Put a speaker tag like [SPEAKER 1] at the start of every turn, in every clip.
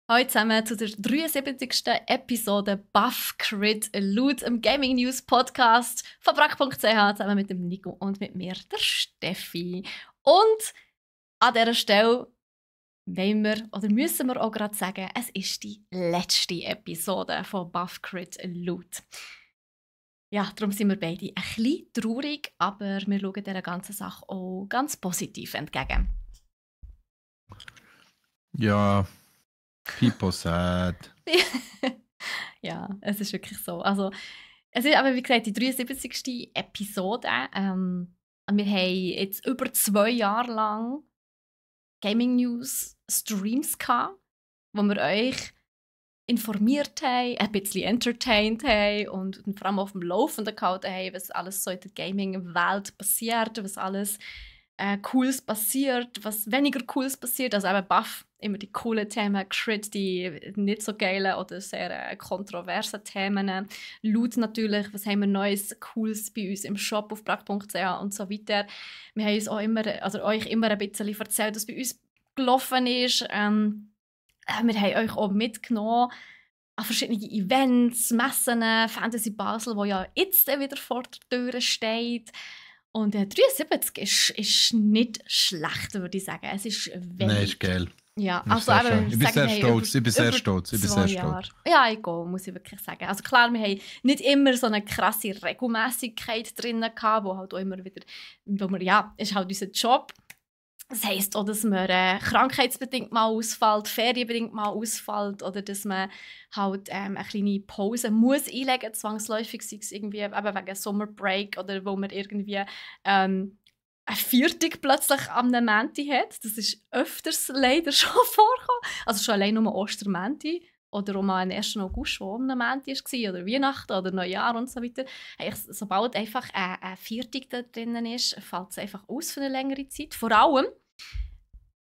[SPEAKER 1] Hallo zusammen zu der 73. Episode Buff Crit Loot im Gaming News Podcast von brack.ch zusammen mit dem Nico und mit mir, der Steffi. Und an dieser Stelle müssen wir auch gerade sagen, es ist die letzte Episode von Buff Crit Loot. Ja, darum sind wir beide ein bisschen traurig, aber wir schauen dieser ganzen Sache auch ganz positiv entgegen.
[SPEAKER 2] Ja, people sad.
[SPEAKER 1] Ja, es ist wirklich so. Also, es ist aber, wie gesagt, die 73. Episode. Wir haben jetzt über 2 Jahre lang Gaming News Streams gehabt, wo wir euch informiert haben, ein bisschen entertained haben und vor allem auf dem Laufenden gehalten haben, was alles so in der Gaming-Welt passiert, was alles Cooles passiert, was weniger Cooles passiert. Also eben Buff, immer die coolen Themen, Crit, die nicht so geilen oder sehr kontroversen Themen. Loot natürlich, was haben wir Neues, Cooles bei uns im Shop auf brack.ch und so weiter. Wir haben uns auch immer, also euch immer ein bisschen erzählt, was bei uns gelaufen ist. Wir haben euch auch mitgenommen an verschiedene Events, Messen, Fantasy Basel, wo ja jetzt wieder vor der Tür steht. Und 73 ist nicht schlecht, würde ich sagen. Es ist wenig.
[SPEAKER 2] Nein, ist geil.
[SPEAKER 1] Ja, also eben,
[SPEAKER 2] ich bin sehr stolz.
[SPEAKER 1] Ja, ich gehe, muss ich wirklich sagen. Also klar, wir haben nicht immer so eine krasse Regelmäßigkeit drin gehabt, wo halt auch immer wieder, ist halt unser Job. Das heisst auch, dass man krankheitsbedingt mal ausfällt, ferienbedingt mal ausfällt oder dass man halt eine kleine Pause muss einlegen, zwangsläufig, sei es irgendwie eben wegen Summerbreak oder wo man irgendwie eine Viertig plötzlich am Menti hat. Das ist öfters leider schon vorgekommen. Also schon allein nur Ostermenti oder um am 1. August, wo am Menti war, oder Weihnachten oder Neujahr und so weiter. Sobald einfach eine Viertig da drinnen ist, fällt es einfach aus für eine längere Zeit. Vor allem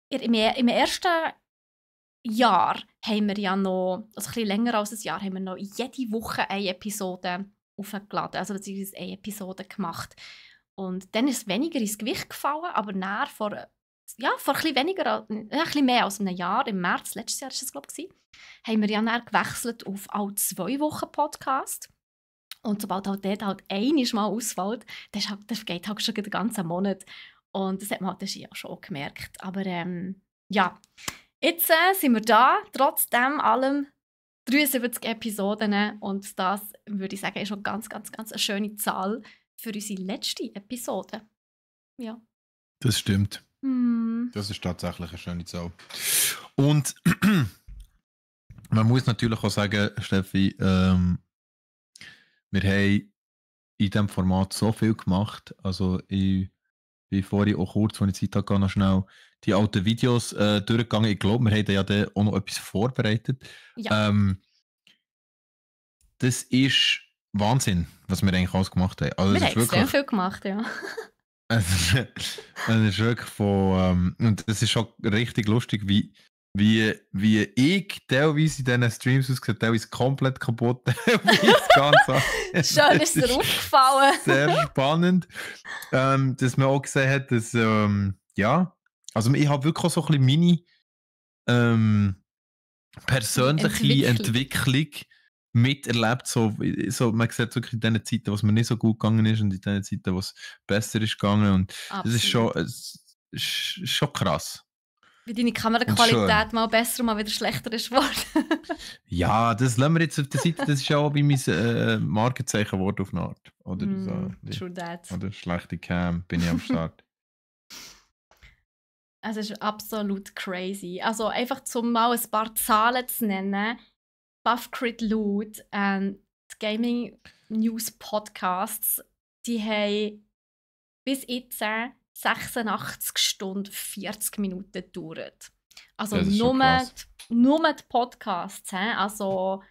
[SPEAKER 1] im ersten Jahr haben wir ja noch, also ein bisschen länger als ein Jahr, haben wir noch jede Woche eine Episode aufgeladen, also beziehungsweise eine Episode gemacht. Und dann ist es weniger ins Gewicht gefallen, aber vor ein bisschen mehr als einem Jahr, im März letztes Jahr war das, glaube ich, haben wir ja dann gewechselt auf alle 2 Wochen Podcast. Und sobald halt dort halt einmal mal ausfällt, das geht halt schon den ganzen Monat. Und das hat man halt ja schon gemerkt. Aber ja, jetzt sind wir da, trotzdem allem 73 Episoden. Und das, würde ich sagen, ist schon ganz, ganz, ganz eine schöne Zahl für unsere letzte Episode. Ja.
[SPEAKER 2] Das stimmt. Das ist tatsächlich eine schöne Zahl. Und man muss natürlich auch sagen, Steffi, wir haben in diesem Format so viel gemacht. Also ich bin vorhin auch kurz, als ich Zeit hatte, noch schnell die alten Videos durchgegangen. Ich glaube, wir haben ja dann auch noch etwas vorbereitet.
[SPEAKER 1] Ja.
[SPEAKER 2] Das ist Wahnsinn, was wir eigentlich alles gemacht haben. Also,
[SPEAKER 1] wir haben extrem viel gemacht, ja.
[SPEAKER 2] Es ist wirklich von... und es ist schon richtig lustig, wie ich teilweise in diesen Streams ausgesehen, teilweise komplett kaputt,
[SPEAKER 1] Schön ist dir aufgefallen.
[SPEAKER 2] Sehr spannend, dass man auch gesehen hat, dass, also ich habe wirklich auch so ein bisschen meine persönliche Entwicklung miterlebt. So, man sieht wirklich in den Zeiten, was mir nicht so gut gegangen ist und in den Zeiten, wo es besser ist gegangen. Und das ist schon krass.
[SPEAKER 1] Wie deine Kameraqualität mal besser und mal wieder schlechter ist geworden.
[SPEAKER 2] Ja, das lassen wir jetzt auf der Seite. Das ist ja auch bei meinem Markenzeichen Wort auf eine Art. Oder
[SPEAKER 1] True that.
[SPEAKER 2] Oder schlechte Cam, bin ich am Start.
[SPEAKER 1] Es ist absolut crazy. Also einfach, um mal ein paar Zahlen zu nennen. Buff Crit Loot, die Gaming News Podcasts, die haben bis jetzt 86 Stunden 40 Minuten gedauert. Also nur die Podcasts, also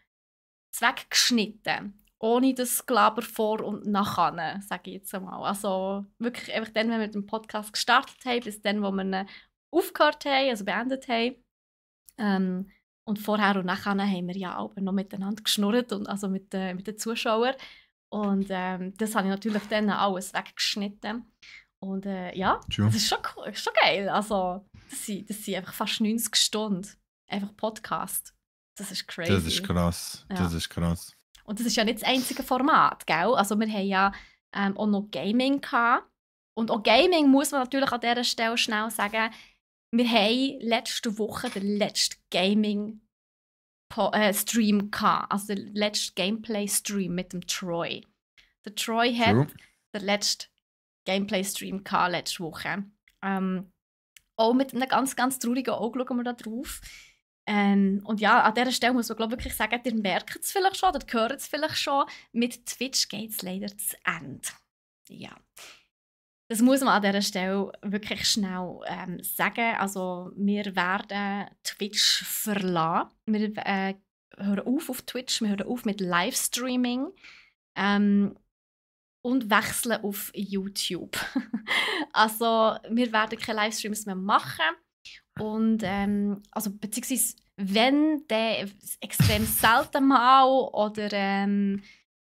[SPEAKER 1] zweckgeschnitten. Ohne das Gelaber vor und nachher, sage ich jetzt einmal. Also wirklich einfach dann, wenn wir den Podcast gestartet haben, bis dann, wo wir ihn aufgehört haben, also beendet haben. Und vorher und nachher haben wir ja auch noch miteinander geschnurrt, und, also mit den Zuschauern. Und das habe ich natürlich dann alles weggeschnitten. Und ja, das ist schon geil. Also, das sind einfach fast 90 Stunden. Einfach Podcast. Das ist crazy.
[SPEAKER 2] Das ist krass.
[SPEAKER 1] Ja.
[SPEAKER 2] Das ist krass.
[SPEAKER 1] Und das ist ja nicht das einzige Format, gell? Also wir haben ja auch noch Gaming gehabt. Und auch Gaming muss man natürlich an dieser Stelle schnell sagen, wir haben letzte Woche den letzten Gaming-Stream gehabt. Also den letzten Gameplay-Stream mit dem Troy. Der Troy hat den letzten Gameplay-Stream gehabt letzte Woche. Auch mit einem ganz, ganz traurigen Auge schauen wir da drauf. Und ja, an dieser Stelle muss man wirklich sagen, ihr merkt es vielleicht schon, oder hört es vielleicht schon, mit Twitch geht es leider zu Ende. Ja. Das muss man an dieser Stelle wirklich schnell sagen. Also wir werden Twitch verlassen. Wir hören auf Twitch, wir hören auf mit Livestreaming und wechseln auf YouTube. Also wir werden keine Livestreams mehr machen. Und also beziehungsweise wenn, dann extrem selten mal oder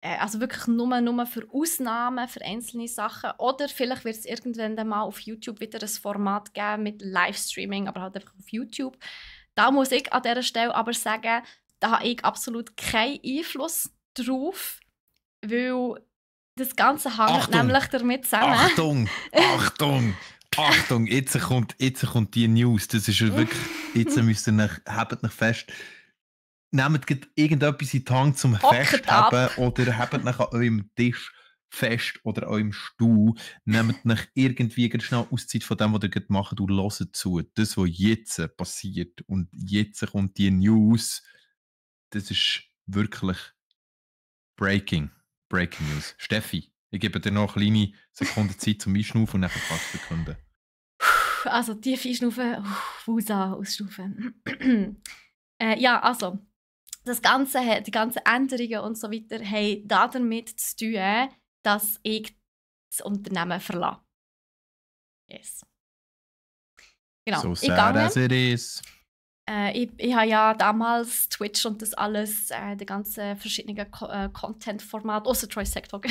[SPEAKER 1] also wirklich nur für Ausnahmen, für einzelne Sachen. Oder vielleicht wird es irgendwann dann mal auf YouTube wieder ein Format geben mit Livestreaming, aber halt einfach auf YouTube. Da muss ich an dieser Stelle aber sagen, da habe ich absolut keinen Einfluss drauf, weil das Ganze hängt nämlich damit zusammen.
[SPEAKER 2] Achtung, jetzt kommt die News. Das ist wirklich, jetzt müsst ihr habt euch fest. Nehmt irgendetwas in die Hand zum Festheben oder habt euch an eurem Tisch fest oder an eurem Stuhl. Nehmt euch irgendwie ganz schnell Auszeit von dem, was ihr gerade macht und hört zu. Das, was jetzt passiert und jetzt kommt die News, das ist wirklich Breaking News. Steffi, ich gebe dir noch eine kleine Sekunde Zeit zum Einschnaufen und dann kannst du verkünden.
[SPEAKER 1] Also tief einschnaufen, ausschnaufen. Ja, also das Ganze, die ganzen Änderungen und so weiter haben damit zu tun, dass ich das Unternehmen verlasse. Yes. Genau.
[SPEAKER 2] So sad as it is.
[SPEAKER 1] Ich habe ja damals Twitch und das alles, die ganzen verschiedenen Content-Formate, außer Troy's Tech Talk,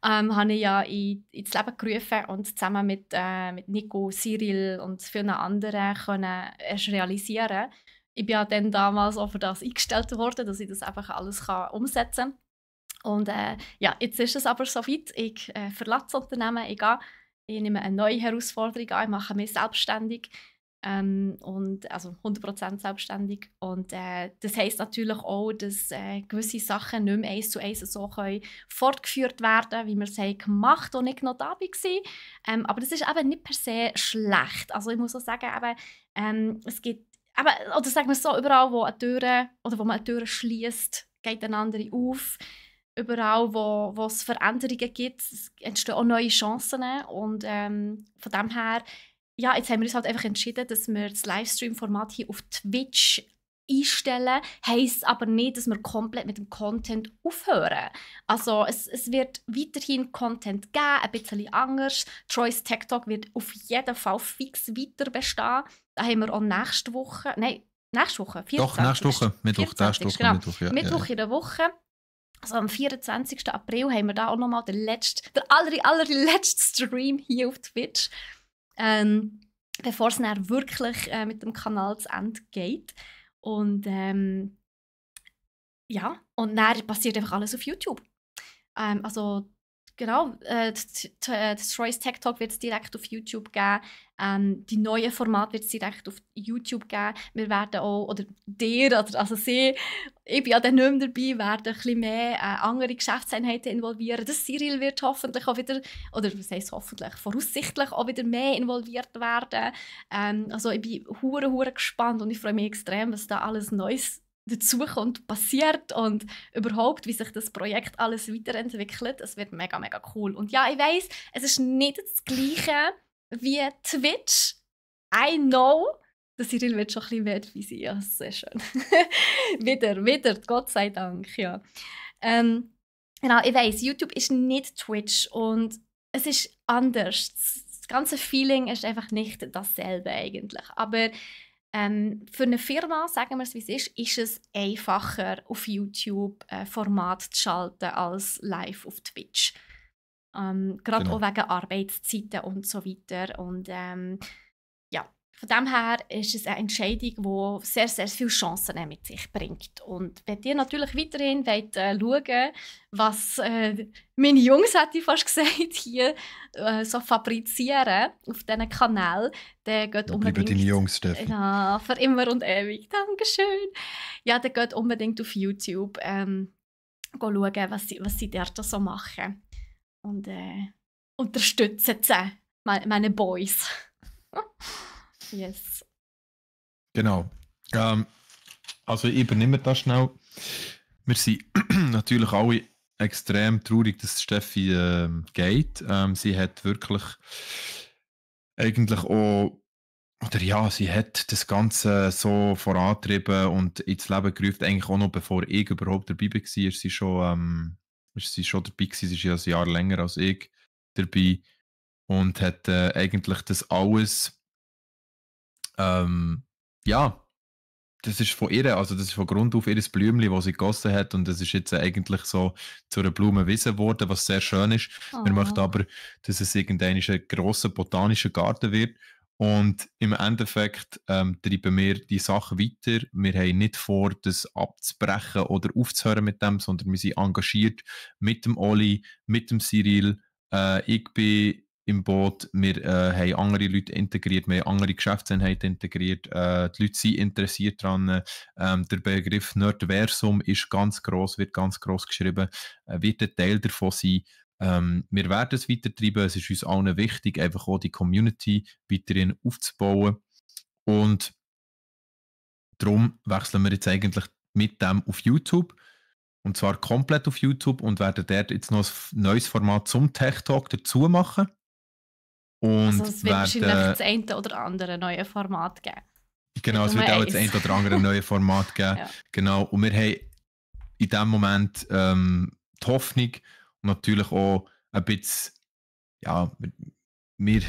[SPEAKER 1] habe ich ja ins Leben gerufen und zusammen mit Nico, Cyril und vielen anderen können erst realisieren. Ich bin ja dann damals auch für das eingestellt worden, dass ich das einfach alles umsetzen kann. Und ja, jetzt ist es aber soweit. Ich verlasse das Unternehmen, ich nehme eine neue Herausforderung an, ich mache mich selbstständig. Und also 100% selbstständig. Und das heisst natürlich auch, dass gewisse Sachen nicht mehr 1:1 so fortgeführt werden können, wie wir es gemacht haben und ich noch da war. Aber das ist eben nicht per se schlecht. Also ich muss auch sagen, es gibt, oder sagen wir es so, überall wo man eine Tür schließt, geht eine andere auf. Überall, wo es Veränderungen gibt, entstehen auch neue Chancen. Und von dem her, ja, jetzt haben wir uns halt einfach entschieden, dass wir das Livestream-Format hier auf Twitch einstellen. Heisst aber nicht, dass wir komplett mit dem Content aufhören. Also es wird weiterhin Content geben, ein bisschen anders. Troy's Tech Talk wird auf jeden Fall fix weiter bestehen. Da haben wir auch nächste Woche, 24.
[SPEAKER 2] Doch, nächste Woche, Mittwoch,
[SPEAKER 1] genau.
[SPEAKER 2] Mittwoch
[SPEAKER 1] in der Woche. Also am 24. April haben wir da auch nochmal der allerletzte Stream hier auf Twitch. Bevor es dann wirklich mit dem Kanal zu Ende geht. Und ja, und dann passiert einfach alles auf YouTube. Also genau, das Troy's Tech Talk wird es direkt auf YouTube geben. Die neuen Formate wird es direkt auf YouTube geben. Wir werden auch, oder sie, ich bin ja dann nicht mehr dabei, werden ein bisschen mehr andere Geschäftseinheiten involvieren. Das Cyril wird hoffentlich auch wieder, oder was heisst hoffentlich, voraussichtlich auch wieder mehr involviert werden. Also ich bin hure gespannt und ich freue mich extrem, was da alles Neues dazukommt, passiert und überhaupt, wie sich das Projekt alles weiterentwickelt. Es wird mega cool. Und ja, ich weiss, es ist nicht das Gleiche wie Twitch. I know. Der Cyril wird schon ein bisschen wert wie sie. Ja, sehr schön. wieder, Gott sei Dank, ja. Genau, ich weiss, YouTube ist nicht Twitch und es ist anders. Das ganze Feeling ist einfach nicht dasselbe eigentlich. Aber für eine Firma, sagen wir es wie es ist es einfacher, auf YouTube Format zu schalten als live auf Twitch. Gerade auch wegen Arbeitszeiten und so weiter. Und ja, von dem her ist es eine Entscheidung, die sehr, sehr viele Chancen mit sich bringt. Und wenn ihr natürlich weiterhin wollt, schauen, was meine Jungs, hätte ich fast gesagt, hier so fabrizieren auf diesen Kanal, dann geht unbedingt...
[SPEAKER 2] Bleiben deine Jungs, Steffi.
[SPEAKER 1] Ja, für immer und ewig. Dankeschön. Ja, dann geht unbedingt auf YouTube schauen, was sie dort so machen. Und unterstützen sie, meine Boys. Yes.
[SPEAKER 2] Genau. Also ich übernehme das schnell. Wir sind natürlich alle extrem traurig, dass Steffi geht. Sie hat wirklich eigentlich auch, oder ja, sie hat das Ganze so vorantrieben und ins Leben gerufen, eigentlich auch noch bevor ich überhaupt dabei war, ist sie schon dabei gewesen. Sie ist ja ein Jahr länger als ich dabei und hat eigentlich das alles ja, das ist von ihr, also das ist von Grund auf ihr Blümchen, das sie gegossen hat und das ist jetzt eigentlich so zu einer Blumenwiese geworden, was sehr schön ist.
[SPEAKER 1] Oh.
[SPEAKER 2] Wir möchten aber, dass es irgendwann ein grosser botanischer Garten wird und im Endeffekt treiben wir die Sachen weiter. Wir haben nicht vor, das abzubrechen oder aufzuhören mit dem, sondern wir sind engagiert mit dem Oli, mit dem Cyril. Ich bin im Boot. Wir haben andere Leute integriert, wir haben andere Geschäftseinheiten integriert. Die Leute sind interessiert daran. Der Begriff Nerdversum ist ganz gross, wird ganz gross geschrieben, wird ein Teil davon sein. Wir werden es weitertreiben. Es ist uns allen wichtig, einfach auch die Community weiterhin aufzubauen. Und darum wechseln wir jetzt eigentlich mit dem auf YouTube. Und zwar komplett auf YouTube und werden dort jetzt noch ein neues Format zum Tech Talk dazu machen. Und
[SPEAKER 1] also es wird wahrscheinlich das eine oder andere neue Format geben.
[SPEAKER 2] Genau, es wird auch das eine oder andere neue Format geben. Ja. Genau. Und wir haben in diesem Moment die Hoffnung und natürlich auch ein bisschen, ja, wir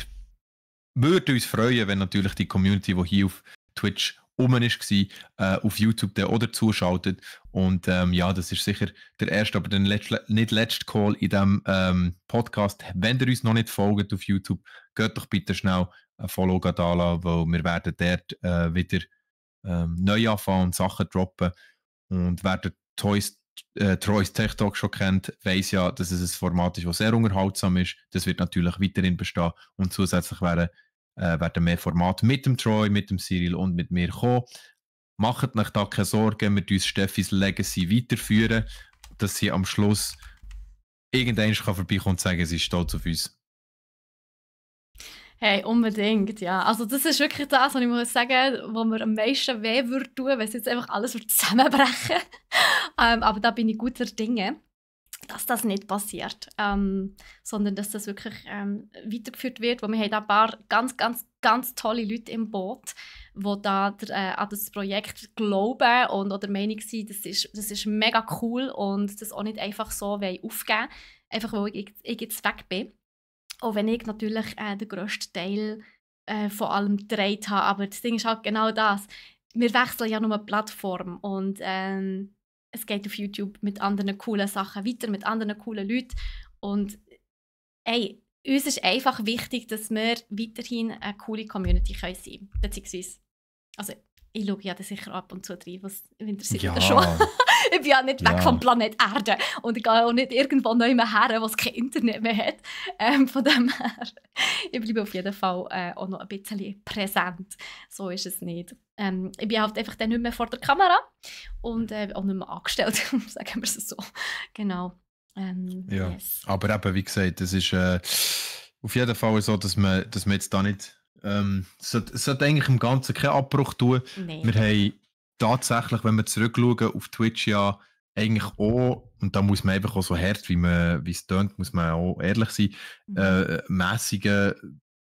[SPEAKER 2] würden uns freuen, wenn natürlich die Community, die hier auf Twitch war, auf YouTube dann oder zuschaltet. Und ja, das ist sicher der erste, aber der nicht letzte Call in diesem Podcast. Wenn ihr uns noch nicht folgt auf YouTube, geht doch bitte schnell ein Follow da lassen, weil wir werden dort wieder neu anfangen und Sachen droppen. Und wer den Troy's Tech Talk schon kennt, weiss ja, dass es ein Format ist, das sehr unterhaltsam ist. Das wird natürlich weiterhin bestehen und zusätzlich werden mehr Formate mit dem Troy, mit dem Cyril und mit mir kommen. Macht euch da keine Sorgen, wir uns Steffis Legacy weiterführen, dass sie am Schluss irgendwann vorbeikommen und sagen, sie ist stolz auf uns.
[SPEAKER 1] Hey, unbedingt, ja. Also das ist wirklich das, was ich muss sagen, wo mir am meisten weh würde tun, wenn es jetzt einfach alles zusammenbrechen würde. Aber da bin ich guter Dinge, dass das nicht passiert, sondern dass das wirklich weitergeführt wird. Wo wir haben da ein paar ganz tolle Leute im Boot, die da an das Projekt glauben und oder der Meinung sind, das ist mega cool und das auch nicht einfach so aufgeben wollen, einfach weil ich jetzt weg bin. Auch wenn ich natürlich den grössten Teil von allem gedreht habe. Aber das Ding ist halt genau das. Wir wechseln ja nur eine Plattform und es geht auf YouTube mit anderen coolen Sachen weiter, mit anderen coolen Leuten. Und ey, uns ist einfach wichtig, dass wir weiterhin eine coole Community sein können. Beziehungsweise, also ich schaue ja sicher ab und zu rein, was interessiert mich schon. Ich bin ja nicht weg vom Planet Erde und ich gehe auch nicht irgendwo neu mehr her, wo es kein Internet mehr hat. Von dem her, ich bleibe auf jeden Fall auch noch ein bisschen präsent. So ist es nicht. Ich bin halt einfach dann nicht mehr vor der Kamera und auch nicht mehr angestellt, sagen wir es so. Genau.
[SPEAKER 2] Ja,
[SPEAKER 1] yes.
[SPEAKER 2] Aber eben, wie gesagt, es ist auf jeden Fall so, dass man jetzt da nicht es sollte eigentlich im Ganzen keinen Abbruch tun.
[SPEAKER 1] Nee.
[SPEAKER 2] Wir haben tatsächlich, wenn wir zurückschauen, auf Twitch ja eigentlich auch, und da muss man einfach auch so hart, wie es tönt, muss man auch ehrlich sein,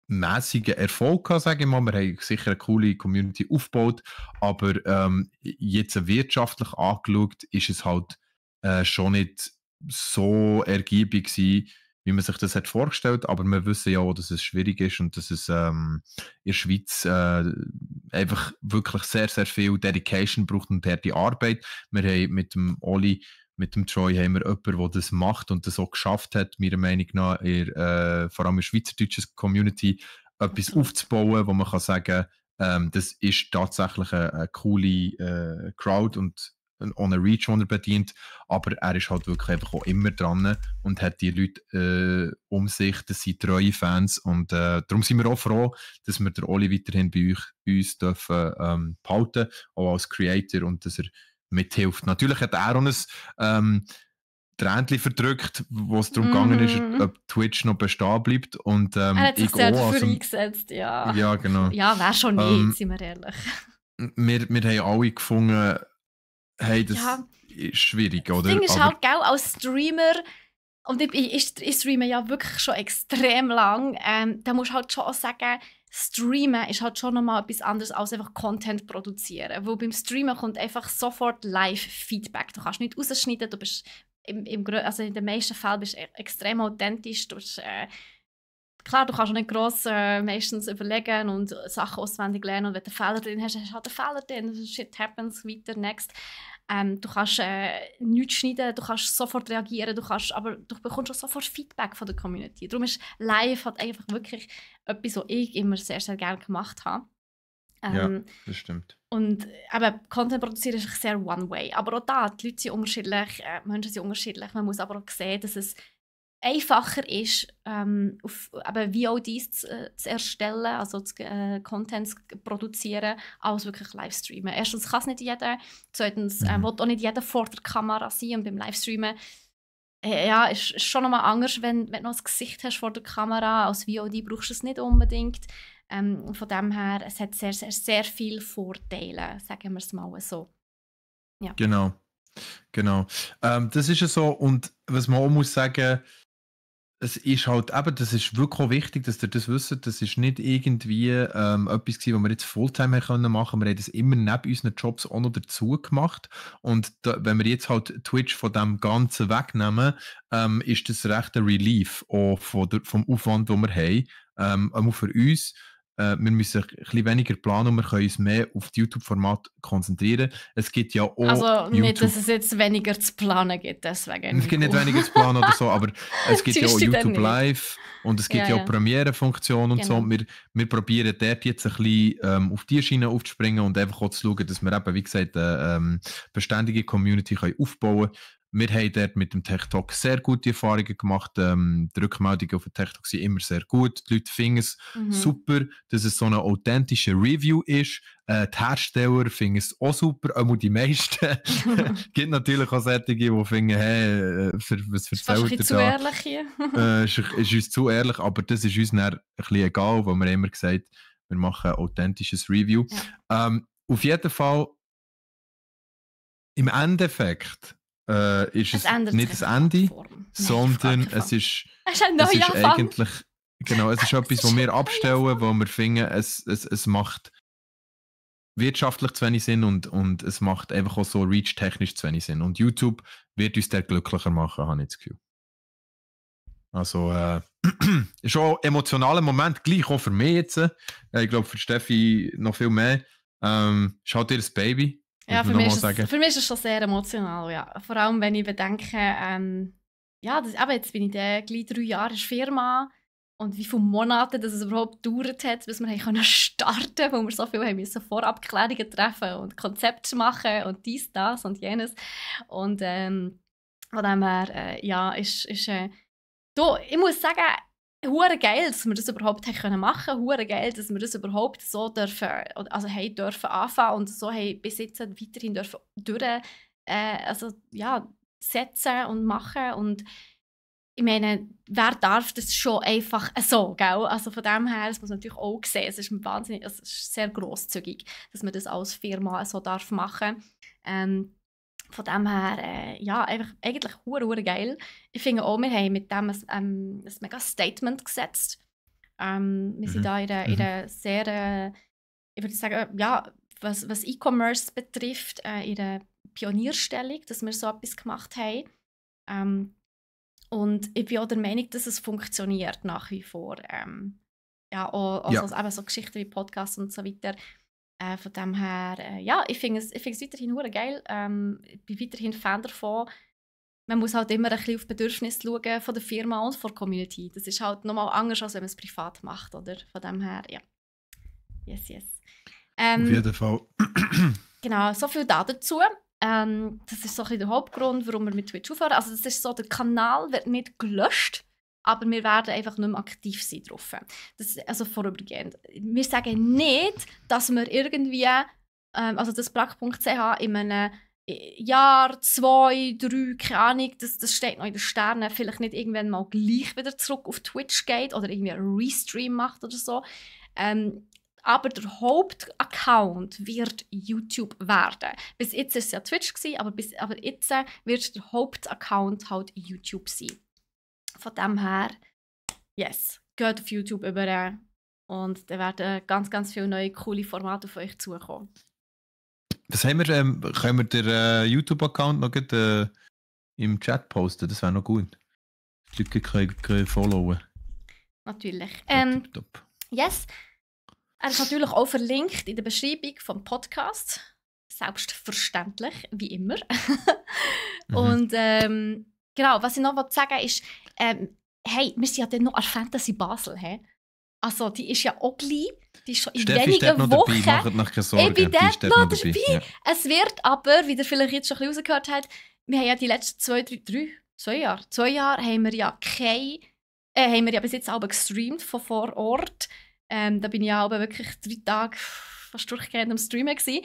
[SPEAKER 2] mäßigen Erfolg gehabt, sage ich mal. Wir haben sicher eine coole Community aufgebaut, aber jetzt wirtschaftlich angeschaut, ist es halt schon nicht so ergiebig gewesen, wie man sich das hat vorgestellt, aber wir wissen ja auch, dass es schwierig ist und dass es in der Schweiz einfach wirklich sehr, sehr viel Dedication braucht und harte Arbeit. Wir haben mit dem Oli, mit dem Troy haben wir jemanden, der das macht und das auch geschafft hat, meiner Meinung nach, vor allem in der schweizerdeutschen Community etwas aufzubauen, wo man kann sagen, das ist tatsächlich eine coole Crowd und ohne Reach, den er bedient, aber er ist halt wirklich einfach auch immer dran und hat die Leute um sich, das sind treue Fans und darum sind wir auch froh, dass wir den Oli weiterhin bei uns dürfen behalten, auch als Creator und dass er mithilft. Natürlich hat er auch ein Tränchen verdrückt, wo es darum gegangen ist, ob Twitch noch bestehen bleibt und
[SPEAKER 1] er hat sich
[SPEAKER 2] ich
[SPEAKER 1] sehr
[SPEAKER 2] auch,
[SPEAKER 1] dafür eingesetzt, ja.
[SPEAKER 2] Ja, genau.
[SPEAKER 1] Ja, wer schon nicht, sind wir ehrlich.
[SPEAKER 2] Wir haben alle gefunden, hey, das ist schwierig, oder?
[SPEAKER 1] Das Ding ist halt, gell, als Streamer, und ich streame ja wirklich schon extrem lang, da musst du halt schon auch sagen, Streamen ist halt schon nochmal etwas anderes als einfach Content produzieren. Weil beim Streamen kommt einfach sofort Live-Feedback. Du kannst nicht rausschneiden, du bist also in den meisten Fällen bist du extrem authentisch. Du bist, klar, du kannst auch nicht gross meistens überlegen und Sachen auswendig lernen. Und wenn du einen Fehler drin hast, hast du halt einen Fehler drin. Shit happens, weiter, next. Du kannst nichts schneiden, du kannst sofort reagieren, aber du bekommst auch sofort Feedback von der Community. Darum ist live halt einfach wirklich etwas, was ich immer sehr, sehr gerne gemacht habe.
[SPEAKER 2] Ja, das stimmt.
[SPEAKER 1] Und eben, Content produzieren ist sehr one-way. Aber auch da, die Leute sind unterschiedlich, Menschen sind unterschiedlich. Man muss aber auch sehen, dass es einfacher ist, auf VODs zu erstellen, also Content zu produzieren, als wirklich Livestreamen. Erstens kann es nicht jeder, zweitens will auch nicht jeder vor der Kamera sein. Und beim Livestreamen ist schon nochmal anders, wenn du noch ein Gesicht hast vor der Kamera. Als VOD brauchst du es nicht unbedingt. Von dem her, es hat sehr, sehr, sehr viele Vorteile, sagen wir es mal so. Ja.
[SPEAKER 2] Genau. Das ist ja so. Und was man auch muss sagen, es ist halt eben, das ist wirklich auch wichtig, dass ihr das wisst, das ist nicht irgendwie etwas gewesen, was wir jetzt Fulltime machen können. Wir haben das immer neben unseren Jobs auch noch dazu gemacht. Und wenn wir jetzt halt Twitch von dem Ganzen wegnehmen, ist das recht ein Relief auch vom Aufwand, den wir haben. Auch für uns. Wir müssen ein bisschen weniger planen und wir können uns mehr auf das YouTube-Format konzentrieren. Es gibt ja auch
[SPEAKER 1] also nicht, dass es jetzt weniger zu planen gibt, deswegen.
[SPEAKER 2] Es gibt nicht weniger zu planen oder so, aber es gibt ja auch YouTube Live und es gibt ja auch Premiere-Funktionen und so. Wir probieren dort jetzt ein bisschen auf die Schiene aufzuspringen und einfach auch zu schauen, dass wir eben, wie gesagt, eine beständige Community aufbauen können. Wir haben dort mit dem Tech Talk sehr gute Erfahrungen gemacht. Die Rückmeldungen auf dem Tech Talk sind immer sehr gut. Die Leute finden es super, dass es so eine authentische Review ist. Die Hersteller finden es auch super, auch die meisten. Es gibt natürlich auch solche, die finden, hey, was erzählt ihr da?
[SPEAKER 1] Ist zu ehrlich hier.
[SPEAKER 2] Ist uns zu ehrlich, aber das ist uns dann ein bisschen egal, weil wir immer gesagt wir machen ein authentisches Review. Ja. Auf jeden Fall, im Endeffekt, ist es nicht das Ende, sondern es ist eigentlich genau, es ist etwas, was wir abstellen, wo wir finden, es macht wirtschaftlich zu wenig Sinn und es macht einfach auch so reach-technisch zu wenig Sinn. Und YouTube wird uns da glücklicher machen, habe ich das Gefühl. Also, ist auch ein emotionaler Moment, gleich auch für mich jetzt. Ich glaube, für Steffi noch viel mehr. Schaut ihr das Baby?
[SPEAKER 1] Ja, für mich ist es schon sehr emotional, ja. Vor allem, wenn ich bedenke, aber jetzt bin ich gleich 3 Jahre in der Firma und wie viele Monate das es überhaupt gedauert hat, bis wir starten konnten, wo wir so viel haben müssen Vorabklärungen treffen und Konzepte machen und dies, das und jenes. Und von dem her, ich muss sagen, hure geil, dass wir das überhaupt machen können. Hure geil, dass wir das überhaupt so dürfen anfangen und so bis jetzt weiterhin dürfen setzen und machen. Und ich meine, wer darf das schon einfach so, gell? Also von dem her, das muss man natürlich auch sehen, es ist sehr grosszügig, dass man das als Firma so darf machen. Von dem her, eigentlich hure geil. Ich finde auch, wir haben mit dem ein mega Statement gesetzt. Wir sind da in einer sehr, ich würde sagen, was E-Commerce betrifft, in einer Pionierstellung, dass wir so etwas gemacht haben. Und ich bin auch der Meinung, dass es funktioniert nach wie vor. So Geschichten wie Podcasts und so weiter. Von dem her, ich finde es weiterhin hure geil. Ich bin weiterhin Fan davon. Man muss halt immer ein bisschen auf die Bedürfnisse schauen von der Firma und von der Community. Das ist halt nochmal anders, als wenn man es privat macht, oder? Von dem her, ja. Yes.
[SPEAKER 2] Auf jeden Fall.
[SPEAKER 1] Genau, so viel dazu. Das ist so ein bisschen der Hauptgrund, warum wir mit Twitch aufhören. Also das ist so, der Kanal wird nicht gelöscht, aber wir werden einfach nicht mehr aktiv sein drauf. Das ist also vorübergehend. Wir sagen nicht, dass wir irgendwie, also das Plug.ch in einem Jahr, 2, 3, keine Ahnung, das steht noch in den Sternen, vielleicht nicht irgendwann mal gleich wieder zurück auf Twitch geht oder irgendwie einen Restream macht oder so. Aber der Hauptaccount wird YouTube werden. Bis jetzt war es ja Twitch, aber jetzt wird der Hauptaccount halt YouTube sein. Von dem her, yes, geht auf YouTube über und da werden ganz, ganz viele neue, coole Formate auf euch zukommen.
[SPEAKER 2] Was haben wir, können wir den YouTube-Account noch im Chat posten? Das wäre noch gut. Die Leute können followen.
[SPEAKER 1] Natürlich.
[SPEAKER 2] Top.
[SPEAKER 1] Yes. Er ist natürlich auch verlinkt in der Beschreibung vom Podcast. Selbstverständlich, wie immer. Und genau, was ich noch sagen will, ist, hey, wir sind ja dann noch an Fantasy Basel. He? Also, die ist ja auch gleich. Die ist schon in wenigen Wochen.
[SPEAKER 2] Macht noch keine Sorgen.
[SPEAKER 1] Ich bin dort noch dabei.
[SPEAKER 2] Ja.
[SPEAKER 1] Es wird aber, wie ihr vielleicht jetzt schon ein bisschen rausgehört habt, wir haben ja die letzten 2 Jahre haben wir ja haben wir ja bis jetzt auch gestreamt von vor Ort. Da bin ich ja auch wirklich 3 Tage fast durchgehend am Streamen gewesen.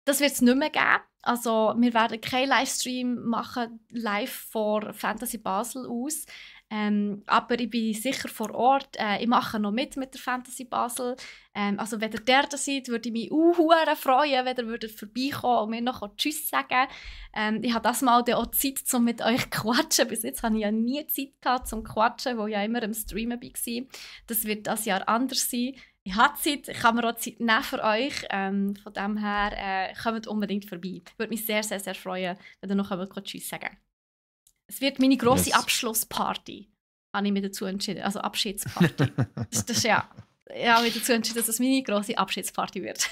[SPEAKER 1] Das wird es nicht mehr geben. Also wir werden keinen Livestream machen, live vor Fantasy Basel aus. Aber ich bin sicher vor Ort. Ich mache noch mit der Fantasy Basel. Also wenn ihr da seid, würde ich mich sehr freuen, wenn ihr vorbeikommen und mir noch Tschüss sagen. Ich habe das Mal auch Zeit, um mit euch zu quatschen. Bis jetzt hatte ich ja nie Zeit gehabt, zum Quatschen, weil ich ja immer am Streamen war. Das wird dieses Jahr anders sein. Ich habe Zeit, ich kann mir auch Zeit nehmen für euch. Von dem her kommt unbedingt vorbei. Ich würde mich sehr, sehr, sehr freuen, wenn ihr noch Tschüss sagen. Es wird meine grosse Abschlussparty, habe ich mich dazu entschieden. Also Abschiedsparty. das ist ja. Ich habe mich dazu entschieden, dass es meine grosse Abschiedsparty wird.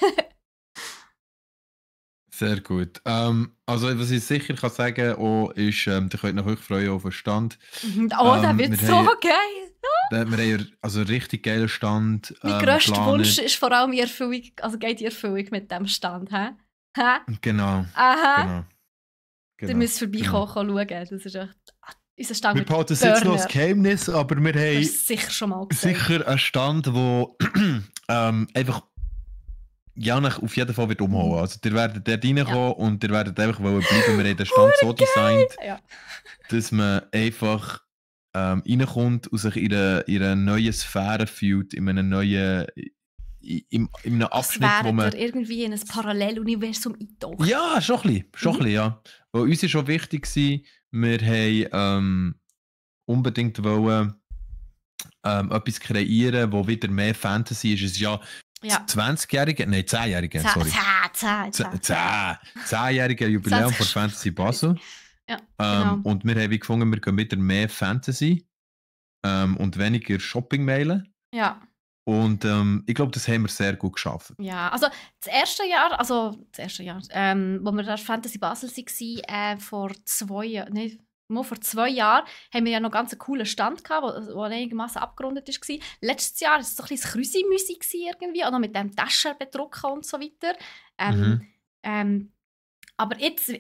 [SPEAKER 2] Sehr gut. Also was ich sicher kann sagen kann, ist, ihr könnt euch freuen auf den Stand.
[SPEAKER 1] Der wird so geil.
[SPEAKER 2] Wir haben also einen richtig geilen Stand.
[SPEAKER 1] Mein grösster Wunsch ist vor allem die Erfüllung, also geht die Erfüllung mit diesem Stand.
[SPEAKER 2] Genau.
[SPEAKER 1] Aha. Genau. Ihr müsst vorbeikommen, schauen. Das ist echt unser Stand.
[SPEAKER 2] Wir behalten es jetzt noch als Geheimnis, aber wir haben
[SPEAKER 1] sicher schon mal
[SPEAKER 2] sicher einen Stand, der einfach Janach auf jeden Fall wird umhauen. Also ihr werdet dort reinkommen und ihr werdet einfach bleiben. Wir haben den Stand so designt, dass man einfach reinkommt und sich in einer neuen Sphäre fühlt, in einem neuen in einem Abschnitt, wo man
[SPEAKER 1] irgendwie in ein Paralleluniversum eintaucht.
[SPEAKER 2] Ja, schon ein bisschen, ja. Weil uns ist schon wichtig gewesen, wir haben unbedingt wollen, etwas kreieren, wo wieder mehr Fantasy ist. Es ist ja 20-jährige, nein, 10-jährige, sorry. 10-jährige Jubiläum von Fantasy Basel.
[SPEAKER 1] Ja, genau.
[SPEAKER 2] Und wir haben gefunden, wir gehen wieder mehr Fantasy und weniger Shopping-Mailen.
[SPEAKER 1] Ja.
[SPEAKER 2] Und ich glaube, das haben wir sehr gut geschafft.
[SPEAKER 1] Ja, also das erste Jahr, wo wir da Fantasy Basel waren, vor 2 Jahren, haben wir ja noch ganz einen coolen Stand gehabt, der einigermaßen abgerundet war. Letztes Jahr war es so ein bisschen Krüsi-Müsi irgendwie, auch noch mit dem Taschen bedrucken und so weiter. Aber jetzt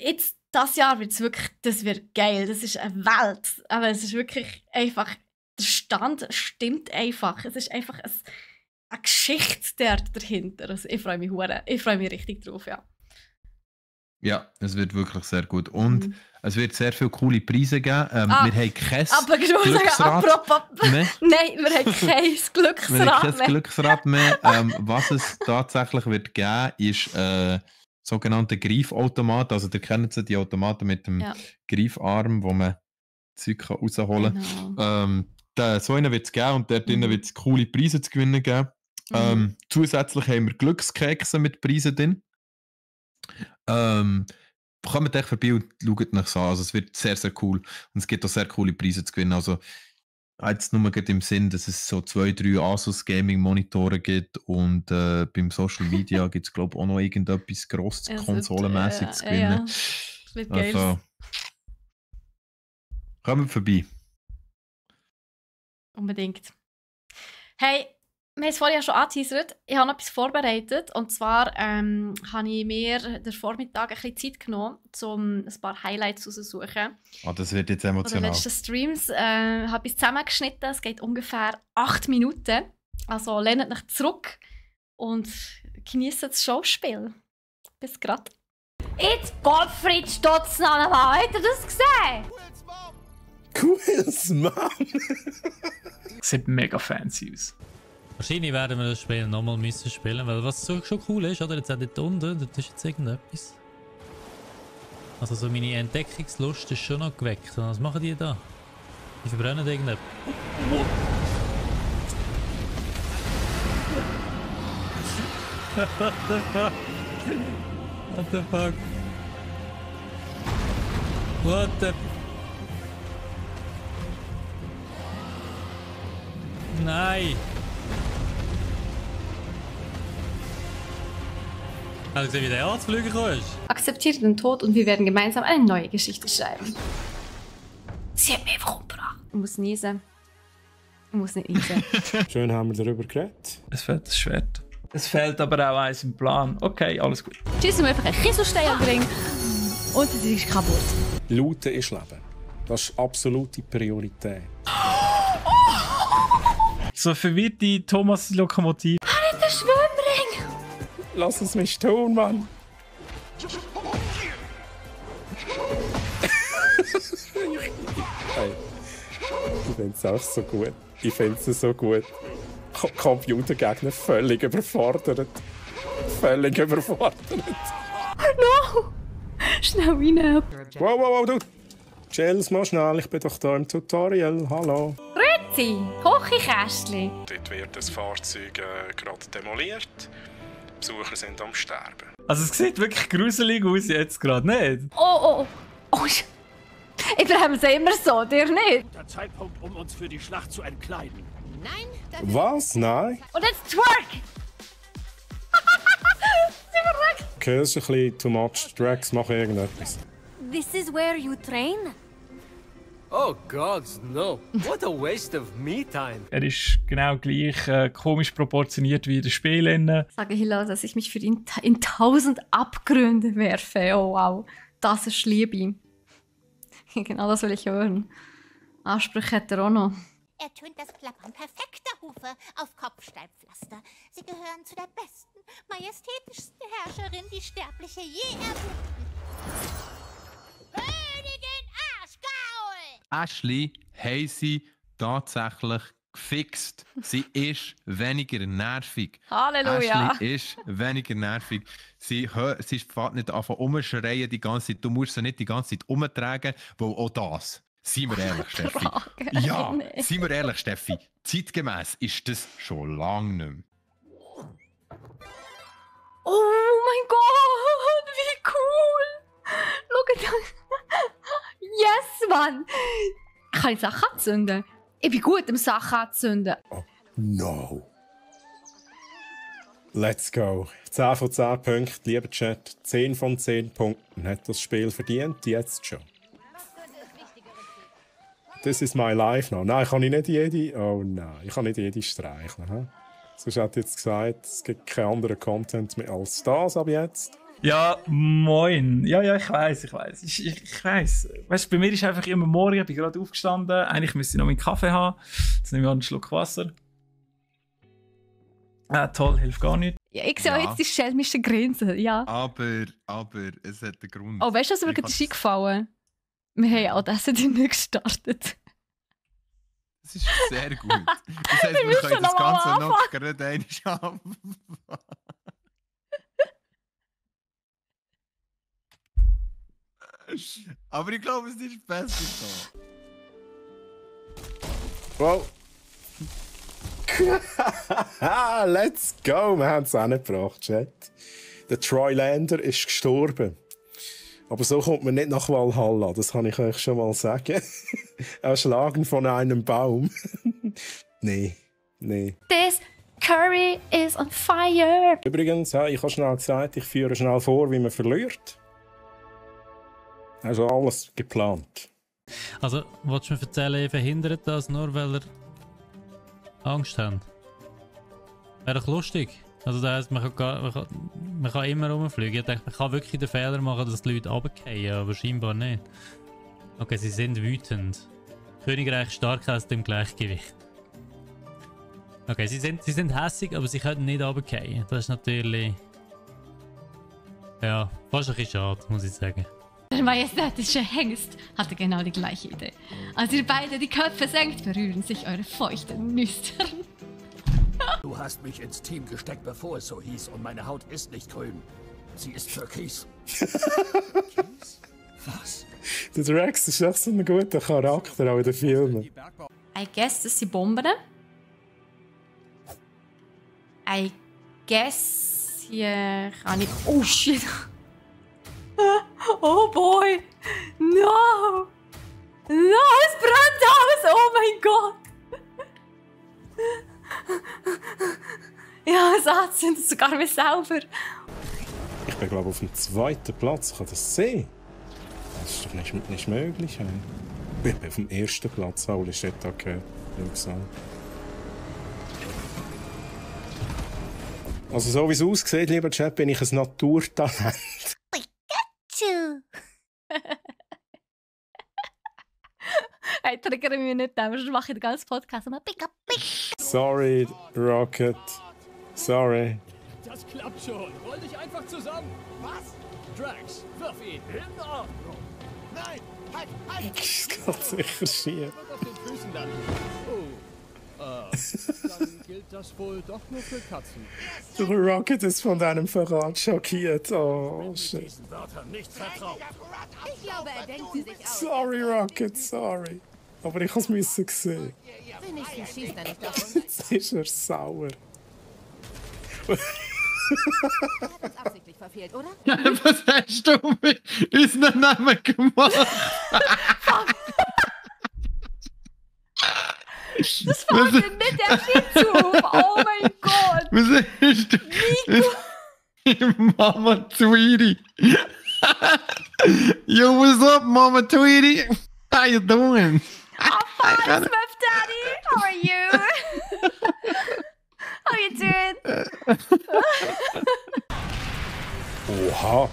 [SPEAKER 1] das Jahr wird es wirklich, das wird geil, das ist eine Welt. Aber es ist wirklich einfach, der Stand stimmt einfach. Es ist einfach eine Geschichte dahinter. Also ich freue mich richtig drauf, ja.
[SPEAKER 2] Ja, es wird wirklich sehr gut. Und es wird sehr viele coole Preise geben. Wir haben kein Glücksrad mehr.
[SPEAKER 1] Nein, wir haben kein
[SPEAKER 2] Glücksrad mehr. Was es tatsächlich wird geben, ist sogenannte Greifautomaten. Also ihr kennt sie, die Automaten mit dem Greifarm, wo man Zeug rausholen kann. Genau. So einen wird es geben und dort drinnen wird es coole Preise zu gewinnen geben. Zusätzlich haben wir Glückskekse mit Preisen drin. Kommt echt vorbei und schaut nach so an. Also es wird sehr, sehr cool. Und es gibt auch sehr coole Preise zu gewinnen. Also jetzt nur im Sinn, dass es so 2, 3 Asus Gaming Monitore gibt und beim Social Media gibt es glaube ich auch noch irgendetwas grosses konsolenmässig zu gewinnen.
[SPEAKER 1] Ja. Das wird geil.
[SPEAKER 2] Also, kommt vorbei.
[SPEAKER 1] Unbedingt. Hey, Wir haben es vorhin ja schon angeteasert. Ich habe noch etwas vorbereitet. Und zwar habe ich mir den Vormittag ein bisschen Zeit genommen, um ein paar Highlights rauszusuchen.
[SPEAKER 2] Oh, das wird jetzt
[SPEAKER 1] Von den
[SPEAKER 2] emotional.
[SPEAKER 1] letzten Streams habe ich es zusammengeschnitten. Es geht ungefähr 8 Minuten. Also lehnt euch zurück und genießt das Schauspiel. Bis grad.
[SPEAKER 3] Jetzt Gottfried Stutznann, habt ihr das gesehen?
[SPEAKER 4] Cooles Mann!
[SPEAKER 5] Sieht mega fancy aus.
[SPEAKER 6] Wahrscheinlich werden wir das Spiel nochmal müssen spielen, weil was so schon cool ist, oder? Jetzt auch dort unten, dort ist jetzt irgendetwas. Also so meine Entdeckungslust ist schon noch geweckt. Und was machen die da? Die verbrennen irgendetwas. What the fuck? What the fuck? What the... Nein! Hast du gesehen, wie der Arztflüger gekommen ist?
[SPEAKER 1] Akzeptiere den Tod und wir werden gemeinsam eine neue Geschichte schreiben. Sie hat mich einfach umgebracht. Ich muss niesen. Ich muss nicht niesen.
[SPEAKER 4] Schön haben wir darüber geredet.
[SPEAKER 5] Es fehlt das Schwert. Es fehlt aber auch eins im Plan. Okay, alles gut.
[SPEAKER 1] Schießen wir einfach einen Kieselstein an den Ring und es ist kaputt.
[SPEAKER 4] Looten ist Leben. Das ist absolute Priorität.
[SPEAKER 5] So verwirrte Thomas-Lokomotive.
[SPEAKER 1] Der Schwimmring!
[SPEAKER 4] Lass es mich tun, Mann! Hey, ich finde es auch so gut. Ich finde es so gut. Computergegner völlig überfordert. Völlig überfordert.
[SPEAKER 1] No! Schnell rein.
[SPEAKER 4] Wow, wow, wow, du! Chills mal schnell, ich bin doch da im Tutorial. Hallo.
[SPEAKER 1] Grüezi, Kochikästchen.
[SPEAKER 4] Dort wird das Fahrzeug gerade demoliert. Die Besucher sind am Sterben.
[SPEAKER 5] Also es sieht wirklich gruselig aus jetzt gerade, nicht?
[SPEAKER 1] Oh. Ich habe es immer so, dir nicht.
[SPEAKER 7] Der Zeitpunkt, um uns für die Schlacht zu entkleiden.
[SPEAKER 3] Nein, das
[SPEAKER 4] Was? Nein?
[SPEAKER 1] Und jetzt twerk!
[SPEAKER 4] Okay, das ist ein bisschen too much. Drax, mach irgendetwas.
[SPEAKER 3] This is where you train?
[SPEAKER 7] Oh gods, no. What a waste of me time.
[SPEAKER 5] Er ist genau gleich komisch proportioniert wie in den Spielen.
[SPEAKER 1] Sage Hila, dass ich mich für ihn in 1000 Abgründe werfe. Oh wow, das ist Liebe. Genau das will ich hören. Ansprüche hat er auch noch.
[SPEAKER 3] Er tönt das Klappern perfekter Hufe auf Kopfsteinpflaster. Sie gehören zu der besten, majestätischsten Herrscherin, die Sterbliche je erbitten. Königin Arschgaul!
[SPEAKER 2] Ashley haben sie tatsächlich gefixt. Sie ist weniger nervig.
[SPEAKER 1] Halleluja!
[SPEAKER 2] Ashley ist weniger nervig. Sie fährt nicht an umschreien die ganze Zeit. Du musst sie nicht die ganze Zeit umtragen, weil auch das, seien wir ehrlich, Steffi. Ja,
[SPEAKER 1] Nee.
[SPEAKER 2] seien wir ehrlich, Steffi. Zeitgemäß ist das schon lange nicht mehr.
[SPEAKER 1] Oh mein Gott, wie cool! Schau das. Yes, Mann! Kann ich Sachen anzünden? Ich bin gut im Sachen anzünden.
[SPEAKER 4] No. Let's go. 10 von 10 Punkten, lieber Chat. 10 von 10 Punkten. Hat das Spiel verdient? Jetzt schon. This is my life now. Nein, kann ich nicht jede... Oh nein, ich kann nicht jede streicheln. He? Sonst hat jetzt gesagt, es gibt keinen anderen Content mehr als das ab jetzt.
[SPEAKER 5] Ja, moin. Ja, ich weiss. Ich weiss. Weißt du, bei mir ist einfach immer morgen, ich bin gerade aufgestanden. Eigentlich müsste ich noch meinen Kaffee haben. Jetzt nehme ich einen Schluck Wasser. Toll, hilft gar nicht.
[SPEAKER 1] Ja, ich sehe auch
[SPEAKER 2] Ja.
[SPEAKER 1] jetzt die schelmische Grinsen, ja.
[SPEAKER 2] Aber es hat einen Grund.
[SPEAKER 1] Oh, weißt du, was mir
[SPEAKER 2] Ich
[SPEAKER 1] gerade
[SPEAKER 2] hab's-
[SPEAKER 1] ist eingefallen? Wir haben auch das nicht gestartet.
[SPEAKER 2] Das ist sehr gut. Das heisst, wir
[SPEAKER 1] müssen
[SPEAKER 2] können das
[SPEAKER 1] noch mal
[SPEAKER 2] Ganze noch gerade einmal schaffen. Aber ich glaube, es ist besser so.
[SPEAKER 4] Wow. Let's go! Wir haben es angebracht, Chat. Der Troy Lander ist gestorben. Aber so kommt man nicht nach Valhalla, das kann ich euch schon mal sagen. Erschlagen von einem Baum. Nee.
[SPEAKER 1] This curry is on fire!
[SPEAKER 4] Übrigens, ich habe schnell gesagt, ich führe schnell vor, wie man verliert. Also alles geplant.
[SPEAKER 6] Also, willst du mir erzählen, ihr verhindert das nur, weil ihr Angst habt? Wäre doch lustig. Also das heisst, man kann immer rumfliegen. Ich denke, man kann wirklich den Fehler machen, dass die Leute runterfallen, aber scheinbar nicht. Okay, sie sind wütend. Königreich stark aus dem Gleichgewicht. Okay, sie sind hässig, aber sie können nicht runterfallen. Das ist natürlich... Ja, fast ein bisschen schade, muss ich sagen.
[SPEAKER 1] Der majestätische Hengst hatte genau die gleiche Idee. Als ihr beide die Köpfe senkt, berühren sich eure feuchten Nüstern.
[SPEAKER 8] Du hast mich ins Team gesteckt, bevor es so hieß, und meine Haut ist nicht grün. Sie ist türkis. Türkis? Was?
[SPEAKER 4] Der Rex ist echt so ein guter Charakter auch in den Filmen.
[SPEAKER 1] I guess, das sind Bomben. I guess, hier kann ich... Oh shit! Oh boy! No! No, es brennt alles! Oh mein Gott! Ja, es anzündet sogar mich selber.
[SPEAKER 4] Ich bin glaube auf dem 2. Platz. Kann das sehen? Das ist doch nicht möglich. Hey. Ich bin auf dem 1. Platz. Holy shit, okay. Also so wie es aussieht, lieber Chat, bin ich ein Naturtalent.
[SPEAKER 3] Pikachu!
[SPEAKER 1] Hey, triggere mich nicht, sonst mache ich den ganzen Podcast immer Pika Pika.
[SPEAKER 4] Sorry, Rocket. Sorry.
[SPEAKER 7] Das klappt schon. Roll dich einfach zusammen. Was? Drax, wirf ihn. In Ordnung. Nein, halt, halt.
[SPEAKER 4] Das geht sicher schief.
[SPEAKER 7] Wird auf den Füßen landen. Oh. Dann gilt das wohl doch nur für Katzen.
[SPEAKER 4] Der Rocket ist von deinem Verrat schockiert. Oh, shit.
[SPEAKER 8] Diesen Wörtern nicht vertraut.
[SPEAKER 3] Ich glaube, er denkt sie sich aus.
[SPEAKER 4] Sorry, Rocket, sorry. Aber ich musste es sehen.
[SPEAKER 3] Wenigstens schießt er nicht davon.
[SPEAKER 4] Jetzt ist er sauer.
[SPEAKER 3] Er hat uns absichtlich verfehlt, oder?
[SPEAKER 2] Was hast du mit unseren Namen gemacht?
[SPEAKER 1] Das fällt mir nicht der Shit auf! Oh mein Gott!
[SPEAKER 2] Was hast du? Mama Tweety. Yo, what's up, Mama Tweety? How you doing?
[SPEAKER 1] I'm fine, Smurf Daddy! How are you? How you doing?
[SPEAKER 4] Oha.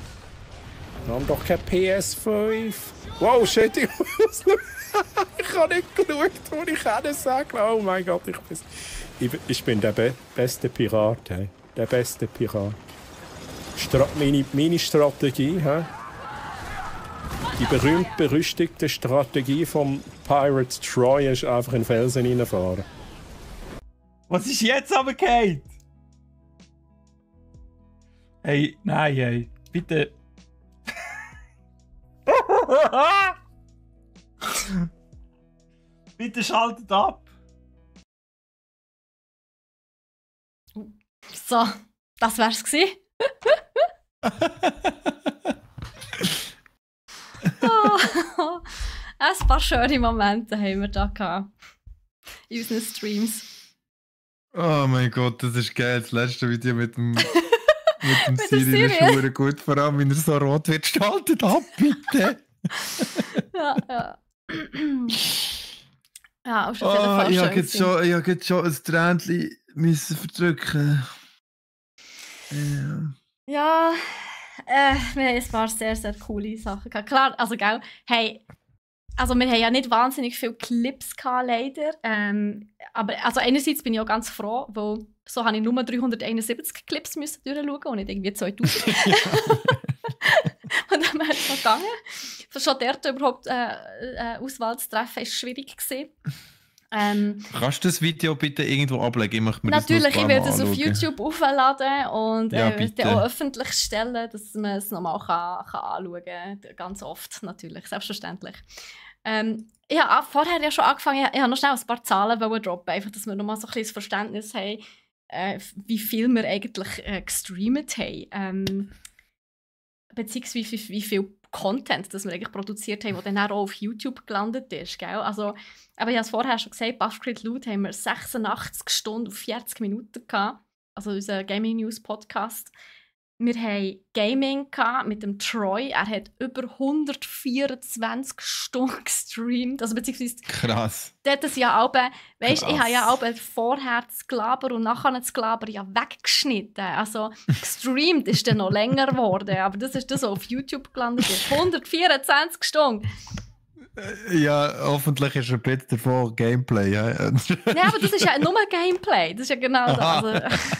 [SPEAKER 4] Wir haben doch kein PS5. Wow, shit, ich habe nicht geschaut, wo ich hin sage. Oh mein Gott, ich bin der beste Pirat. Hey. Der beste Pirat. Meine Strategie, hey? Die berühmt-berüchtigte Strategie vom Pirate Troy ist einfach in den Felsen reinfahren.
[SPEAKER 5] Was ist jetzt aber, Kate? Hey, nein, hey. Bitte. Bitte schaltet ab.
[SPEAKER 1] So, das wär's gewesen. Oh, ein paar schöne Momente haben wir da gehabt. In unseren Streams.
[SPEAKER 2] Oh mein Gott, das ist geil. Das letzte Video mit dem
[SPEAKER 1] Mit dem
[SPEAKER 2] Siri ist
[SPEAKER 1] Siri.
[SPEAKER 2] verdammt gut. Vor allem, wenn er so rot wird. Schaltet ab, bitte!
[SPEAKER 1] Ja. Ja, auf jeden Fall
[SPEAKER 2] Ich
[SPEAKER 1] schön
[SPEAKER 2] habe jetzt
[SPEAKER 1] gewesen.
[SPEAKER 2] schon ein Tränchen müssen verdrücken.
[SPEAKER 1] Ja, wir haben ein paar sehr, sehr coole Sachen gehabt. Klar, also gell, hey, also wir haben ja nicht wahnsinnig viele Clips gehabt, leider. Aber also einerseits bin ich auch ganz froh, weil so habe ich nur 371 Clips müssen durchschauen und nicht irgendwie 2000. Und dann ist es noch gegangen. Schon dort überhaupt Auswahl zu treffen, war schwierig gewesen.
[SPEAKER 2] Kannst du das Video bitte irgendwo ablegen? Ich möchte mir
[SPEAKER 1] Natürlich,
[SPEAKER 2] das noch
[SPEAKER 1] ich
[SPEAKER 2] ein
[SPEAKER 1] werde
[SPEAKER 2] paar
[SPEAKER 1] es
[SPEAKER 2] Mal
[SPEAKER 1] auf
[SPEAKER 2] anschauen.
[SPEAKER 1] YouTube aufladen und
[SPEAKER 2] Ja,
[SPEAKER 1] werde
[SPEAKER 2] bitte.
[SPEAKER 1] auch öffentlich stellen, dass man es nochmal anschauen kann. Ganz oft natürlich, selbstverständlich. Ich habe vorher ja schon angefangen, ich habe noch schnell ein paar Zahlen droppen, einfach, dass wir nochmal so ein bisschen das Verständnis haben, wie viel wir eigentlich gestreamt haben. Beziehungsweise wie viel Content, das wir eigentlich produziert haben, der dann auch auf YouTube gelandet ist. Gell? Also, aber ich habe es vorher schon gesagt, Buffgrid Loot haben wir 86 Stunden auf 40 Minuten gehabt. Also unser Gaming News Podcast. Wir hatten Gaming mit dem Troy. Er hat über 124 Stunden gestreamt. Also beziehungsweise
[SPEAKER 2] Krass.
[SPEAKER 1] dort ist ja auch, weißt, ich
[SPEAKER 2] Krass.
[SPEAKER 1] habe ja auch vorher das Glaber und nachher das Glaber ja weggeschnitten. Also gestreamt ist dann noch länger geworden. Aber das ist das, was auf YouTube gelandet ist. 124 Stunden.
[SPEAKER 2] Ja, hoffentlich ist ein bisschen davon Gameplay. Ja?
[SPEAKER 1] Nein, aber das ist ja nur Gameplay. Das ist ja genau das. Also,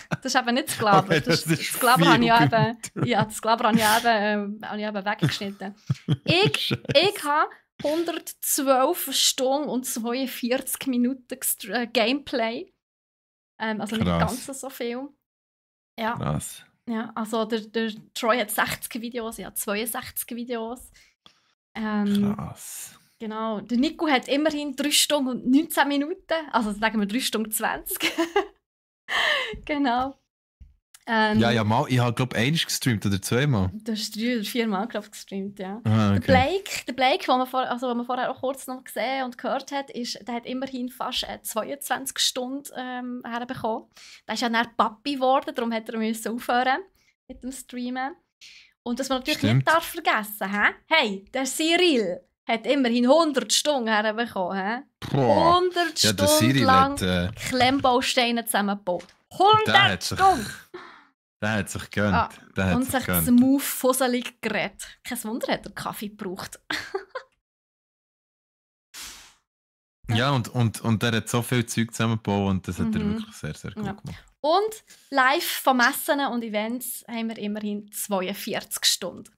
[SPEAKER 1] das ist eben nicht das Glaber.
[SPEAKER 2] Okay,
[SPEAKER 1] Das
[SPEAKER 2] ist
[SPEAKER 1] Glaber habe ich ja
[SPEAKER 2] viel
[SPEAKER 1] eben, ja, das Glaber habe ich eben weggeschnitten. Ich habe 112 Stunden und 42 Minuten Gameplay. Also nicht
[SPEAKER 2] Krass.
[SPEAKER 1] ganz so viel. Ja,
[SPEAKER 2] Krass.
[SPEAKER 1] ja, also der Troy hat 60 Videos, ich habe 62 Videos.
[SPEAKER 2] Krass.
[SPEAKER 1] Genau, der Nico hat immerhin 3 Stunden und 19 Minuten, also sagen wir 3 Stunden 20. Genau.
[SPEAKER 2] Ja, mal, ich habe glaube ich einmal gestreamt oder zweimal.
[SPEAKER 1] Du hast 3 oder 4 Mal glaub ich, gestreamt, ja.
[SPEAKER 2] Ah, okay.
[SPEAKER 1] Der Blake, den man vorher auch kurz noch gesehen und gehört hat, der hat immerhin fast 22 Stunden herbekommen. Der ist ja dann Papi geworden, darum hat er müssen aufhören mit dem Streamen. Und was man natürlich
[SPEAKER 2] Stimmt.
[SPEAKER 1] nicht darf vergessen, hey, der Cyril hat immerhin 100 Stunden herbekommen.
[SPEAKER 2] Boah.
[SPEAKER 1] 100
[SPEAKER 2] Ja,
[SPEAKER 1] Stunden
[SPEAKER 2] der Cyril
[SPEAKER 1] lang
[SPEAKER 2] hat,
[SPEAKER 1] Klemmbausteine zusammengebaut.
[SPEAKER 2] Der
[SPEAKER 1] 100
[SPEAKER 2] hat sich-
[SPEAKER 1] Stunden!
[SPEAKER 2] der hat sich gegönnt.
[SPEAKER 1] Ah,
[SPEAKER 2] Der hat
[SPEAKER 1] und
[SPEAKER 2] sich
[SPEAKER 1] sich
[SPEAKER 2] gegönnt.
[SPEAKER 1] smooth, fusselig geredet. Kein Wunder, hat er Kaffee gebraucht.
[SPEAKER 2] Ja, und er hat so viel Zeug zusammengebaut und das hat er
[SPEAKER 1] Mhm.
[SPEAKER 2] wirklich sehr, sehr gut
[SPEAKER 1] Ja.
[SPEAKER 2] gemacht.
[SPEAKER 1] Und live von Messen und Events haben wir immerhin 42 Stunden.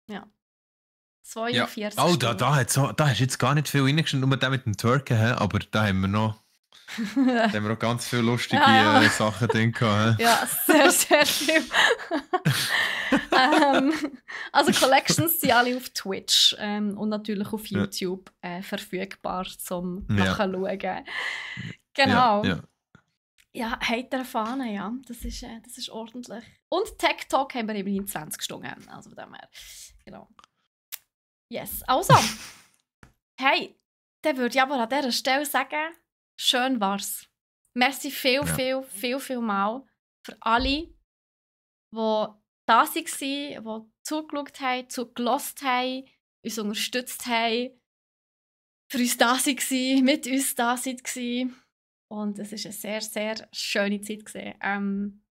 [SPEAKER 1] Ja. 42
[SPEAKER 2] Oh,
[SPEAKER 1] Stunden.
[SPEAKER 2] da hast du jetzt gar nicht viel reingeschnitten, nur der mit dem Turken, aber da haben wir noch ganz viele lustige
[SPEAKER 1] Ja, ja.
[SPEAKER 2] Sachen drin gehabt.
[SPEAKER 1] Ja, sehr, sehr viel. Also Collections sind alle auf Twitch und natürlich auf
[SPEAKER 2] Ja.
[SPEAKER 1] YouTube verfügbar zum
[SPEAKER 2] Ja.
[SPEAKER 1] Nachschauen. Genau.
[SPEAKER 2] Ja.
[SPEAKER 1] Ja, heiter Fahne, ja. Das ist ordentlich. Und Tech Talk haben wir immerhin 20 Stunden. Also von dem her. Genau. Yes. Also. Hey, dann würde ich aber an dieser Stelle sagen, schön war's. Merci viel mal für alle, die da waren, die zugeschaut haben, zugelassen haben, uns unterstützt haben, für uns da waren, mit uns da waren. Und es war eine sehr, sehr schöne Zeit gewesen.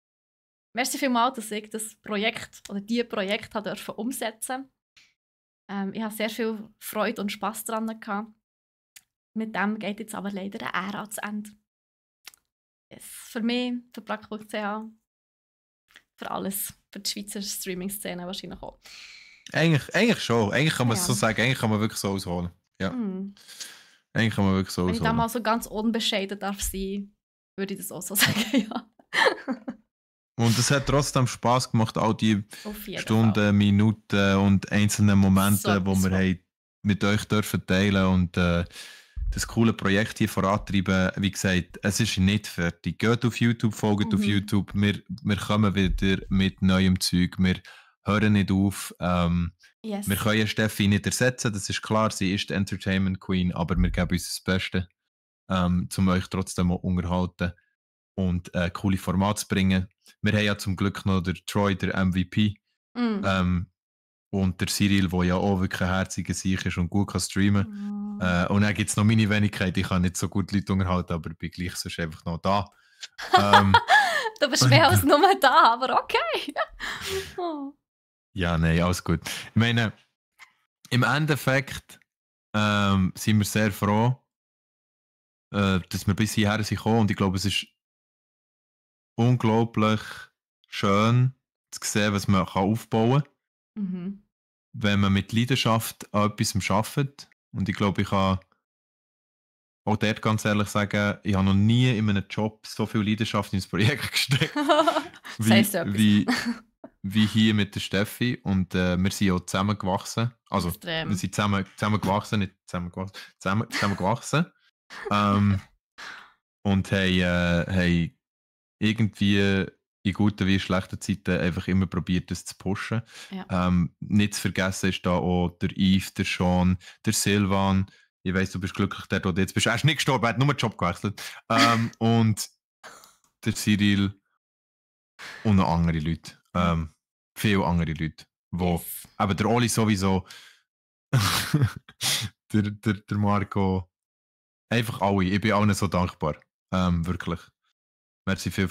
[SPEAKER 1] Merci vielmals, dass ich das Projekt oder diese Projekte umsetzen durfte. Ich hatte sehr viel Freude und Spass daran gehabt. Mit dem geht jetzt aber leider eine Ära zu Ende. Yes. Für mich, für Brack.ch, für alles, für die Schweizer Streaming-Szene wahrscheinlich auch.
[SPEAKER 2] Eigentlich schon. Eigentlich kann man es
[SPEAKER 1] Ja.
[SPEAKER 2] so sagen. Eigentlich kann man wirklich so ausholen. Ja. Eigentlich kann man wirklich so
[SPEAKER 1] Wenn ich da
[SPEAKER 2] ausholen.
[SPEAKER 1] mal so ganz unbescheiden darf sein, würde ich das auch so sagen, ja.
[SPEAKER 2] Und es hat trotzdem Spass gemacht, all die
[SPEAKER 1] Auf jeden
[SPEAKER 2] Stunden,
[SPEAKER 1] Fall.
[SPEAKER 2] Minuten und einzelne Momente,
[SPEAKER 1] So,
[SPEAKER 2] die wir
[SPEAKER 1] so.
[SPEAKER 2] haben mit euch dürfen teilen und das coole Projekt hier vorantreiben. Wie gesagt, es ist nicht fertig. Geht auf YouTube, folgt auf YouTube. Wir kommen wieder mit neuem Zeug. Wir hören nicht auf.
[SPEAKER 1] Yes.
[SPEAKER 2] Wir können Steffi nicht ersetzen, das ist klar. Sie ist die Entertainment Queen, aber wir geben uns das Beste, um euch trotzdem auch unterhalten und coole Formate zu bringen. Wir haben ja zum Glück noch den Troy, der MVP. Und der Cyril, der ja auch wirklich ein herziger Sieg ist und gut kann streamen. Und dann gibt es noch meine Wenigkeit. Ich kann nicht so gut Leute unterhalten, aber bin gleich sonst einfach noch da.
[SPEAKER 1] Du bist mehr als nur da, aber okay. Oh.
[SPEAKER 2] Ja, nein, alles gut. Ich meine, im Endeffekt sind wir sehr froh, dass wir bis hierher sind gekommen. Und ich glaube, es ist unglaublich schön zu sehen, was man aufbauen kann, wenn man mit Leidenschaft an etwas arbeitet. Und ich glaube, ich kann auch dort ganz ehrlich sagen, ich habe noch nie in einem Job so viel Leidenschaft ins Projekt gesteckt,
[SPEAKER 1] Sagst du etwas?
[SPEAKER 2] wie hier mit der Steffi. Und wir sind auch zusammengewachsen. Also,
[SPEAKER 1] Extrem.
[SPEAKER 2] wir sind zusammengewachsen, nicht zusammengewachsen, zusammengewachsen. Und haben irgendwie in guten wie in schlechten Zeiten einfach immer probiert, das zu pushen.
[SPEAKER 1] Ja.
[SPEAKER 2] Nicht zu vergessen ist da auch der Yves, der Sean, der Silvan. Ich weiss, du bist glücklich dort, wo du jetzt bist. Er ist nicht gestorben, er hat nur den Job gewechselt. Und der Cyril und noch andere Leute. Viele andere Leute.
[SPEAKER 1] Yes.
[SPEAKER 2] Aber der Oli sowieso, der Marco, einfach alle. Ich bin allen so dankbar. Wirklich. Merci viel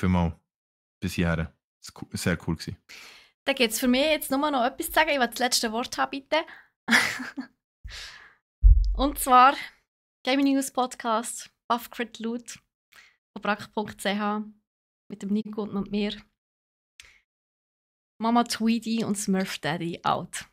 [SPEAKER 2] bis hierher. Das war sehr cool gewesen.
[SPEAKER 1] Da gibt es für mich jetzt nur noch etwas zu sagen. Ich will das letzte Wort haben, bitte. Und zwar Gaming News Podcast, Buff Crit Loot von brack.ch mit dem Nico und mir. Mama Tweedy und Smurf Daddy out.